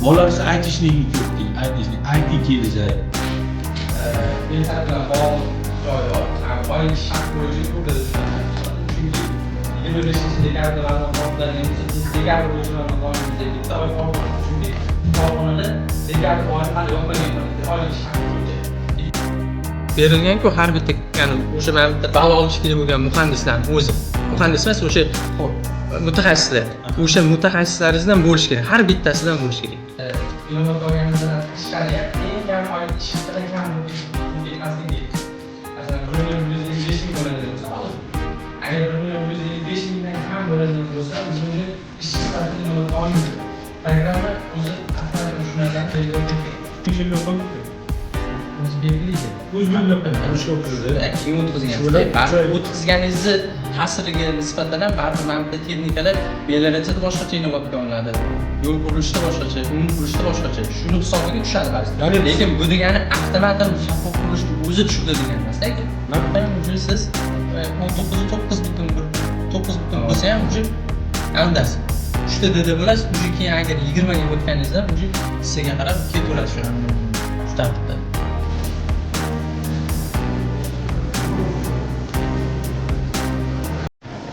Bolalar айтишник i ko'p deydi, айтишник, IT kelajak. Mehnat bilan bog'liq joyi bor. Oylik shart bo'yicha ko'plar tushadi. Chunki 25-dekabrda ma'lumot bo'lsa, biz dekabr bo'yicha ma'lumot olganimizda bitta oy qolgan. Chunki korxonada dekabr oyi hali yopmagan bo'ladi, oylik shart bo'yicha. Berilgan-ku har bitta, ya'ni o'sha mana bitta ball olish kerak bo'lgan muhandislarni o'zi. Muhandis emas, o'sha mutaxassislar. O'sha mutaxassislaringizdan bo'lishi kerak. Har bittasidan bo'lishi kerak. Inobatga olganimizdan tashqari ham eng kam oylik ish haqida kam ketmasligi kerak. Masalan, 1 155 000 bo'ladigan bo'lsa hozir. Agar 1 155 000dan kam bo'ladigan bo'lsa, biz uni ishchi sifatida inobatga olmaymiz. Programma o'zi avtomatik shu narsani belgilab ketgan. O'zi belgilaydi. O'zi belgilab qo'yadi. Keyin o'tkazgan. Baribir o'tkazganingizni ta'siriga nisbatan ham baribir mana bitta texnikalar melioratsiyada boshqacha inobatga olinadi. Yo'l qurilishida boshqacha, umumiy qurilishda boshqacha. Shuni hisobiga tushadi baribir. Lekin bu degani avtomatik shaffof qurilishni o'zi tushdi degani emas, lekin ham уже siz 19 9,1 9 butun bo'lsa ham уже andasiz. Uchta DD bo'lasiz, уже keyin agar 20 ga o'tganingizda уже sizga qarab ketaveradi shu tartibda.